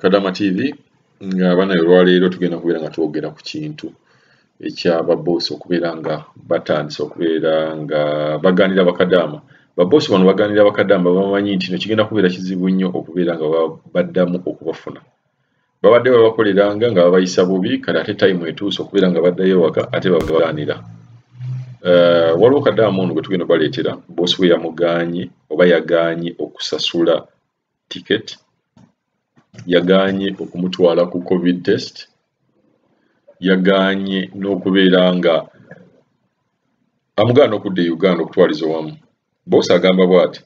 Kadama TV nga banaye olwaleero tugenda kubeera nga twogera ku kintu eky'ababoosi okubeera nga batandise okubeera nga bagaanira bakadaama. Baboosi bano bagaanira bakadaama, bamanyi nti no kigenda kubeera kizibu nnyo okubeera nga baddamu okubafuna. Babadde babakoleranga nga babayisa bubi, kale ate time etuuse okubeera nga baddayo ewaka ate babagaanira. Waliwo kadaama ono gwe tugenda obaleetera, boosi we yamugaanye oba yagaanye okusasula ticket, yagaanye okumutwala ku COVID test, yagaanye n'okubeera nga amugaana okudda e Uganda okutwaliza owamu. Boosi agamba bw'ati,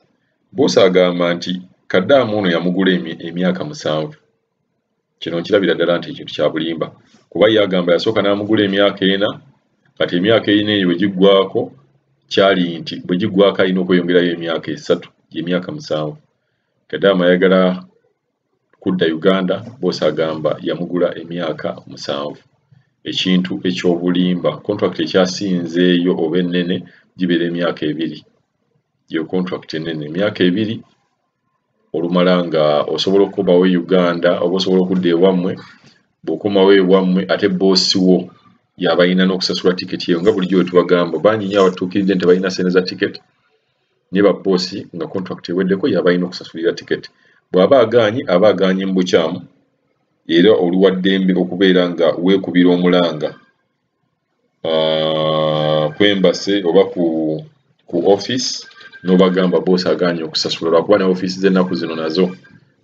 boosi agamba nti kadaama ono yamugula emyaka 7. Kino nkirabira ddala nti ekintu kya bulimba, kuba ye agamba yasooka n'amugula emyaka 4, kati emyaka 4 eyo bwe giggwaako kyali nti bwe giggwaako alina okweyongerayo emyaka 3, gy'emyaka 7. Kadaama ayagala kudda Uganda, boosi agamba yamugula emyaka 7. Ekintu eky'obulimba, contract ekyasinzeeyo oba ennene gibeera emyaka 2. Yo contract ennene emyaka 2 olumala nga osobola okukomawo e Uganda oba osobola okudda ewammwe. Bw'okomawo ewammwe ate boosi wo y'aba alina n'okusasula tiketi eyo, nga bulijjo bwe tubagamba bangi nnyo abatuukiridde nti balina ssente za tiketi, naye baboosi nga contract eweddeko y'aba alina okusasulira tiketi. Bw'aba agaanye, aba agaanye mu bukyamu, era oli wa ddembe okubeera nga weekubira omulanga ku embassy oba ku office n'obagamba boosi agaanye okusasula, lwakuba ne ofiisi z'ennaku zino nazo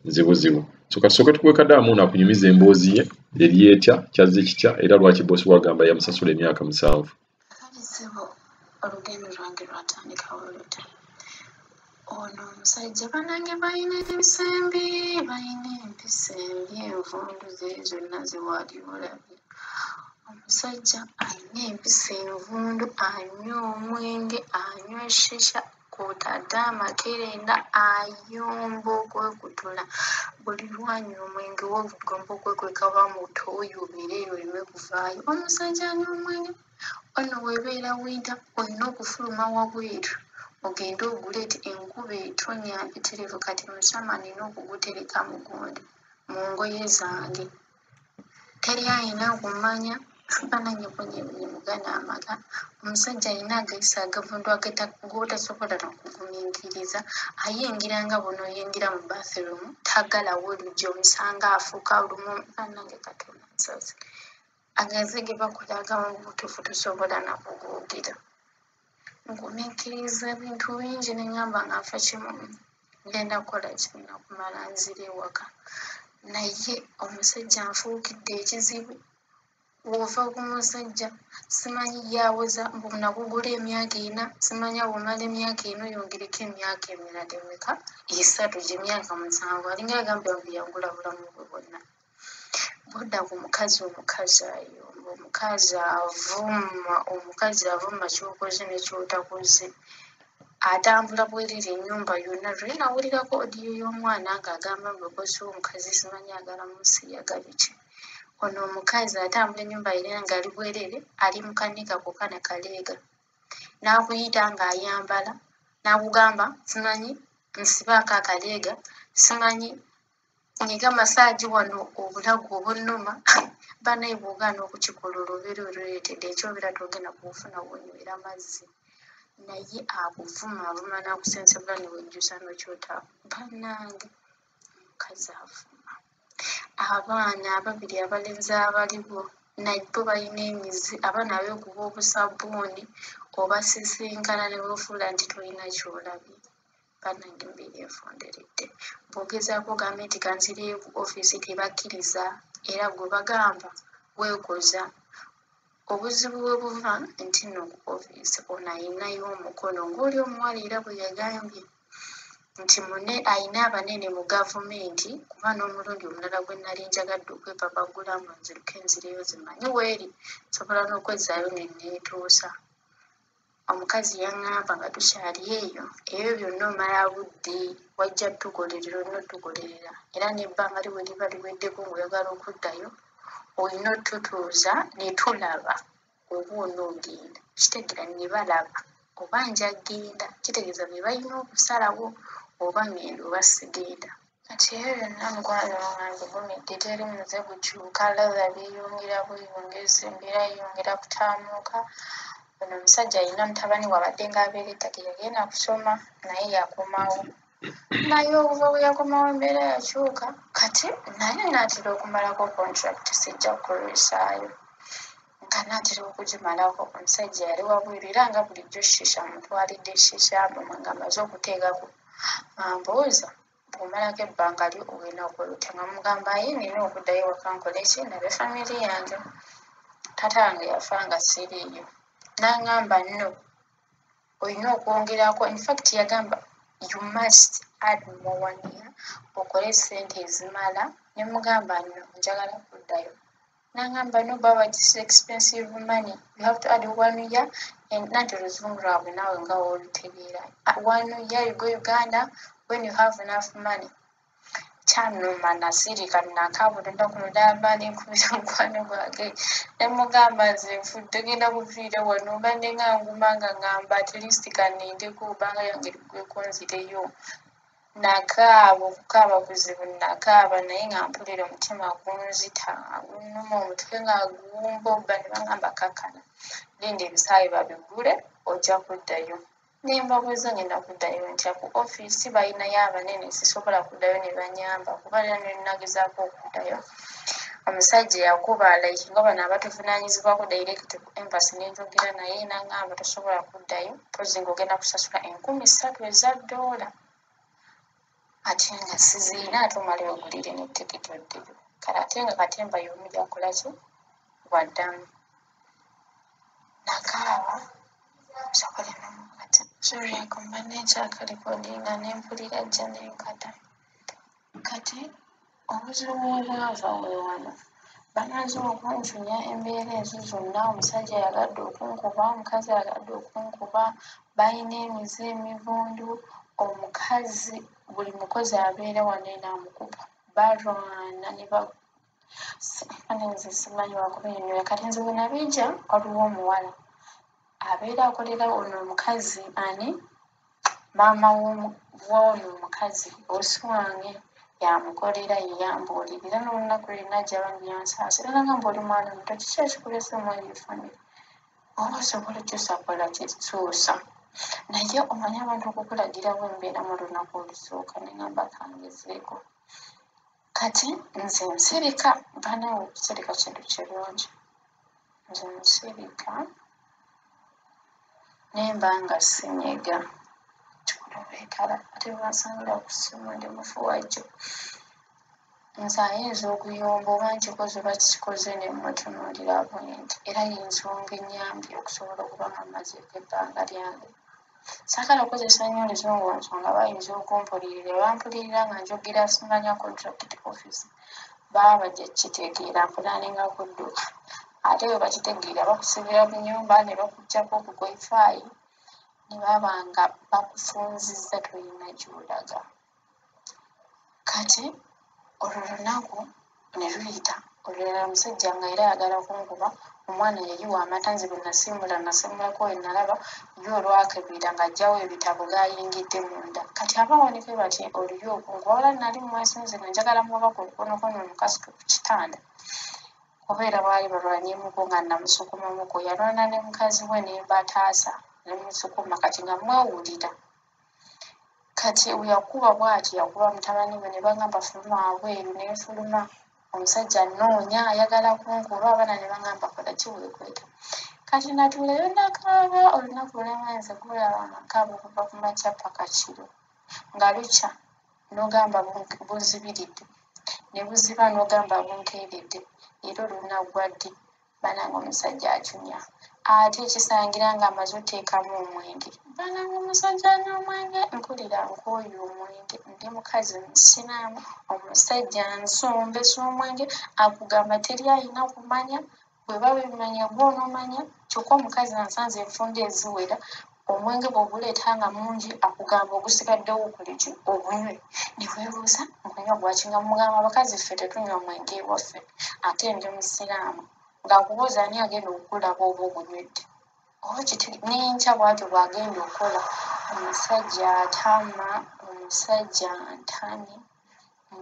nzibuzibu. So kasooke tukuwe kadaama ono akunyumiza emboozi ye eri etya, kyazze kitya, era lwaki boosi wagamba yamusasula emyaka 7. Kakati ssebo, olugendo lwange lwatandikawo luti. Ono omusajja bannange balina empisa embi, balina empisa embi, envundu ze zonna ze waali olabye. Omusajja alina empisa envundu, anywa omwenge, anywa shisha, kw'otadde amakerenda, ayomba okwekutula. Buli lw'anywa omwenge w'ogomba okwekweka oba mu ttooyi obeere eyo oleme kuvaayo. Omusajja anywa omwenge, ono bw'ebeera winter olina okufuluma wabweru ogende ogule enkuba etonnya mpitirivu, kati mu summer nina okugutereka mu gundi mu ngoye zange. Teri ayina kumanya bannange bwenye mugana amaka. Omusajja alina agayisa agavundu g'otasobola na kugumiikiriza. Ayingira nga bw'onooyingira mu bathroom, taggalawo luggi, omusanga afuuka lumu. Bannange Katonda nsaasire. Agaze ge bakola agamu mu butuufu tosobola na kugoogera. Ngumiikiriza ebintu bingi ne ŋŋamba nga nfa kimu, ngenda kukola ki nina kumala nzire ewaka. Naye omusajja anfuukidde ekizibu. Bw'ova ku musajja simanyi ye awoza mbu nakugula emyaka 4, simanya bw'omala emyaka 4 oyongereko emyaka emirala emeka, 3 gy'emyaka 7. Alinga agamba mbu yagula bulamu bwe bwonna. Bw'odda ku mukazi, omukazi ayomba, omukazi avuma, omukazi avuma ky'okoze ne ky'otakoze. Atambula bwereere ennyumba yonna. Luli nawulirako audio y'omwana ng'agamba mbu bosi w'omukazi simanyi ayagala musiiyaga biki. Ono omukazi atambula ennyumba yonna ng'ali bwereere, ali mu kanika kokka na kaleega. N'akuyita ng'ayambala, n'akugamba simanyi nsibaako akaleega, simanyi nyiga masaagi wano obulago obunnuma. Bannaye bw'ogaana okukikola olwo obeera oleetedde ekyobeera togenda kubufuna bw'onywera mazzi. Naye akuvuma avuma n'akusensebula ne wejjusa n'okyota. Bannange omukazi avuma. Abaana ababiri abalenzi abaliwo nabo balina emize, abaana beekuba obusabbuuni obasisinkana ne weefuula nti tolina ky'olabye. Bannange embeera enfundiridde. Bw'ogezaako ogambe nti kanzireyo ku ofiisi tebakkiriza, era gwe bagamba weekoza. Obuzibu we buva nti nno ku ofiisi ono ayinayo omukono ng'oli omuwala era bwe yagambye nti munne ayina abanene mu gavumenti, kuba n'omulundi omulala gwe nali njagadde okwepapagula mbu nziruke nzireyo zimanyi weeri, nsobola n'okwezzaayo ne neetuusa. Omukazi yaŋŋamba nga tukyali eyo, ebyo byonna omala budde, wajja ttukolerera olina ottukolerera, era n'ebbanga li bwe liba liweddeko ng'oyagala okuddayo olina ottutuuza ne tulaba oba onoogenda. Kitegeera ne balaba oba nja ggenda, kitegeeza be balina okusalawo oba ŋŋenda oba sigenda. Kati ebyo byonna mukwano nga mbigumidde, teri muze gukyuka, lather byeyongera bweyongezi, embeera yeeyongera kutaamuuka. Ono omusajja alina mutabani we abadde ng'abeera e Turkey, yagenda kusoma naye yakomawo. Naye okuva bwe yakomawo embeera yakyuka. Kati nali naatera okumalako contract, sijja kulwisaayo. Nga naatera okugimalako, omusajja yali wabweru era nga bulijjo shisha mutwalidde shisha mwe nga mmaze okuteekako. Ambuuza bw'omalako ebbanga lyo ogenda kukola otya? Nga mugamba ye nina okuddayo ewaka nkole ki? Ndabe famire yange. Taata wange yafa nga siriiyo. N'angamba no, olina okwongerako, infact yagamba you must add more 1 year okole ssente ezimala. Ne mugamba no, njagala kuddayo. N'angamba no baba, this is expensive money, you have to add 1 year. And nanti oluzungu lwabwe naawe nga w'olutegeera. 1 year you go Uganda when you have enough money. Kyannuma, nasirika, nakaaba olunaku lulamba, ne nkubira mukwano gwange ne mugamba nze nfudde, ngenda kuviira wano. Mbadde nga nguma nga ŋŋamba at least kannindeko ebbanga lyange liggweko nzireyo. Nakaaba, okukaaba kuzibu, nakaaba naye nga mpulira omutima gunzita, gunnuma, omutwe nga gumbobba. Ne bangamba kakkana, linda ebisaawe babigule ojja kuddayo. Ne mbabuuza ngenda kuddayo ntya? Ku ofiisi balinayo abanene, sisobola kuddayo ne bannyamba kuba era ne nagezaako okuddayo. Omusajja yakuba like nga bano abatuvunaanyizibwako direct ku embassy, ne njogera naye n'angamba tosobola kuddayo mpozzi ng'ogenda kusasula 3,000 eza ddoola, ate nga sizirina, ate omale ogulire ne tikiti oddeyo. Kale ate nga katemba y'omu gy'akola ki bw'addamu. Nakaaba sokole n'omukata. Sorry, ako mbadde nkyakarekodinga ne mpulira ajja ne nkata. Kati obuzibu we bwava we wano. Bamaze okuncunya embeera ezo zonna, omusajja ayagadde okunkuba, omukazi ayagadde okunkuba, balina emize emivundu, omukazi buli mukozi abeera wano eno amukuba, balwana ne ba nze simanyi wakubinyonnyola. Kati nze bwe nabijja, waliwo omuwala abeera akolera ono omukazi, ani, maama w'ono omukazi, bosi wange yamukolera, ye yambuulira. Era n'olunaku lwe najja bambi yansaasira n'angamba oli mwana muto, kiki ekikuleese mu eyo famire? Oba osobola okyusa kola ki, kyusa. Naye omanyi abantu okukulagirawo embeera mu lunaku olusooka, ne ŋŋamba kangezeeko. Kati nze nsirika, bannange okusirika kintu kirungi. Nze nsirika ne mba nga sinyega. Kikulu beekala ate bwe bansangira ku ssimu ndi mufu wajjo. Nze ayinza okuyomba oba nkikoze oba kikoze ne mmutunuulira bwe nti, era y'ensonga ennyambye okusobola okuba nga mmazeeko ebbanga lyange. Saagala kukozesa nnyo luzungu nsonga bayinza okumpulirira, bampulirira nga njogera simanya contract office, baba bajja kukitegeera mpulaninga kudduka. Ate bwe bakitegeera bakusibira mu nnyumba ne bakuggyako ku wifi ne baba nga bakufunzizza toyina gy'olaga. Kati olwo lunaku ne luyita, olulala omusajja nga era ayagala kunkuba, omwana yayiwa amata, nze bwe nasimbula nasimbulako we nalaba ye olwakebera ng'aggyawo ebitabo gaayingidde munda. Kati abawanike bati oluyi okunkuba, wabula nali mwesunze nga njagala muba ku lukonokono omukasuke ku kitanda. Kubeera baali balwanyemuko nga namusukumamuko, yalwana ne mukazi we ne mbataasa ne musukuma, kati nga mwewulira. Kati bwe yakuba bw'ati yakuba mutabani we ne bangamba fuluma wabweru, ne nfuluma. Omusajja annoonya ayagala kunkuba, abaana ne bangamba kola ki weekweke. Kati natuulayo nakaaba olunaku lulenga nze gulaba nga nkaaba okuva ku makya paka kiro. Nga lukya n'ogamba bunzibiridde, ne buziba n'ogamba bunkeeredde, era olunaggwa ddi? Bannange omusajja acunya. Ate ekisangira ng'amaze oteekamu omwenge. Bannange omusajja anywa omwenge, mpulira nkooye omwenge. Ndi mukazi musiraamu, omusajja ansombesa omwenge, akugamba teri ayina kumanya, bwe babimanya gw'onoomanya, kyokka omukazi ansanze enfunda eziwera, omwenge bw'oguleeta nga mungi akugamba ogusigaddewo okole ki? Ogunywe. Ne weebuuza ngunywa gwaki? Nga mmugamba abakazi ffe tetunywa mwenge ewaffe ate ndi musiraamu. Ng'akubuuza ani agenda okukulaba oba ogunywedde. Oba n'enkya bw'atyo bw'agenda okukola. Omusajja atama, omusajja antamye.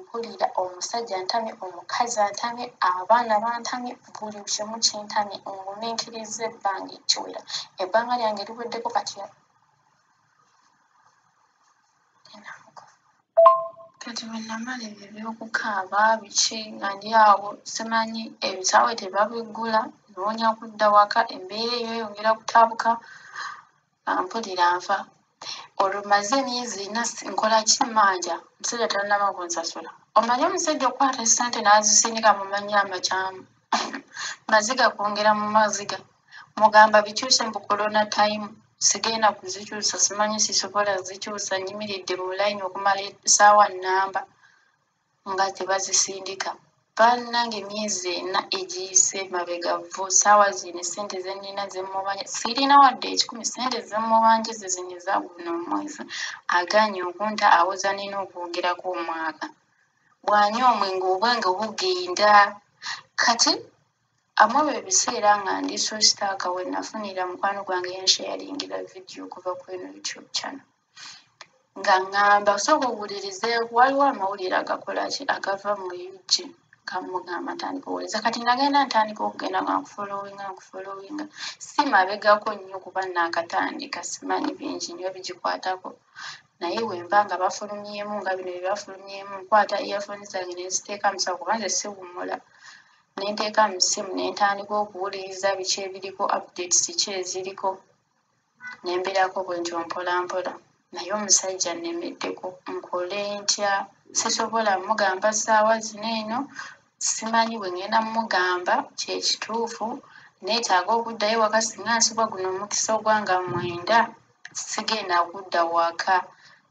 Mpulira omusajja ntamye, omukazi antamye, abaana bantamye, buli kimu kintamye. Ngumiikiriza ebbanga ekiwera, ebbanga lyange liweddeko kati. Kati bwe namala ebyo ebyokukaaba biki nga ndi awo, simanyi ebisaawe tebabiggula, nnoonya kudda waka, embeera eyo eyongera kutabuka, nga mpulira nfa. Olwo mmaze emyezi ena nkola ki mmanja, omusajja tannaba kunsasula. Omanyi omusajja okukwata ssente n'azisindika mu mannya amakyamu, maziga kwongera mu maziga. Mugamba bikyuse mbu corona time, sigenda kuzikyusa, simanyi sisobola zikyusa, nnyimiridde mu layini okumala essaawa nnamba nga tebazisindika. Bannange emyezi ena egiyise emabega vvu, ssaawa zino essente ze nnina ze mmubanja, sirina wadde ekikumi, ssente ze mmubanja ze zino eza guno omwezi. Agaanye okunta, awoza nnina okwongerako omwaka. Bw'anywa omwenge obwange bugenda. Kati amwebyo ebiseera nga ndi so stuck, we nafunira mukwano gwange yansharingira vidiyo okuva ku eno YouTube channel. Nga ŋŋamba sooka owulirize, waliwo amawulire agakola ki agava mu UG. Nga mmugamba ntandika owuliriza. Kati nagenda ntandika okugenda nga nkufollowinga nkufollowinga. Si mabegako nnyo kuba naakatandika, simanyi bingi nnyo bigikwatako. Naye bwe mba nga bafulumyemu nga bino bye bafulumyemu, nkwata earphones zange ne nziteeka mu nsawo kuba nze siwummula. Ne nteeka mu ssimu ne ntandika okuwuliriza biki ebiriko, updates ki eziriko. Ne mbeerako bwe ntyo mpola mpola. Naye omusajja nnemeddeko, nkole ntya? Sisobola mmugamba ssaawa zino eno, simanyi bwe ŋŋenda mmugamba kye kituufu. Neetaaga okuddayo ewaka singa nsubwa guno omukisa ogwa nga 9, sigenda kudda waka.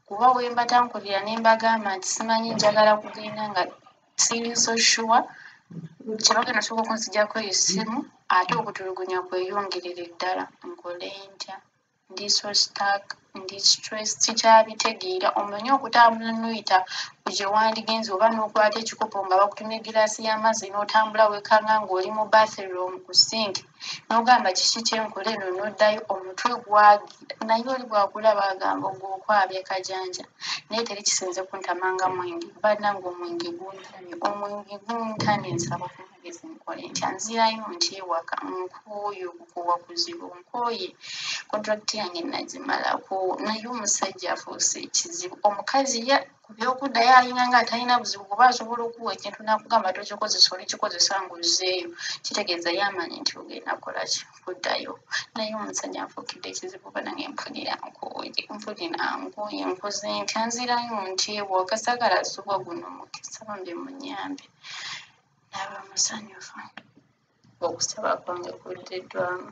Kuba bwe mbatankulira ne mbagamba nti simanyi njagala kugenda nga siri so sure, kye bagenda osooka okunzigyako essimu ate okutulugunya kweyongerere ddala. Nkole ntya? Ndi so stuck, ndi stress, sikyabitegeera. Omanyi okutambula n'oyita ku gye wandigenze oba n'okwata ekikopo nga bakutumye giraasi y'amazzi n'otambula weekanga ng'oli mu bathroom ku sink, n'ogamba kiki kye nkola eno, n'oddayo omutwe gwagira. Naye oli bw'akulaba agamba gwe okwabya kajanja. Naye teri kisinze kuntama nga mwenge. Bannange omwenge guntamye, omwenge guntamye, nsaba ku magezi nkole ntya? Nzirayo ntya ewaka? Nkooye okukoowa kuzibu, nkooye. Contract yange nagimalako, naye omusajja afuuse ekizibu. Omukazi ye ku by'okuddayo alinga nga atalina buzibu kuba asobola okuwa ekintu n'akugamba tokikozesa, olikikozesa ng'ozzeeyo. Kitegeeza ye amanyi nti ogenda kukola ki, kuddayo. Naye omusajja anfuukidde ekizibu bannange, mpulira nkooye, mpulira nkooye, nkoze ntya? Nzirayo ntya ewaka? Saagala ssubwa guno mukisa, bambi munnyambe. Naaba musanyufu. Okusaba kwange kuddiddwamu.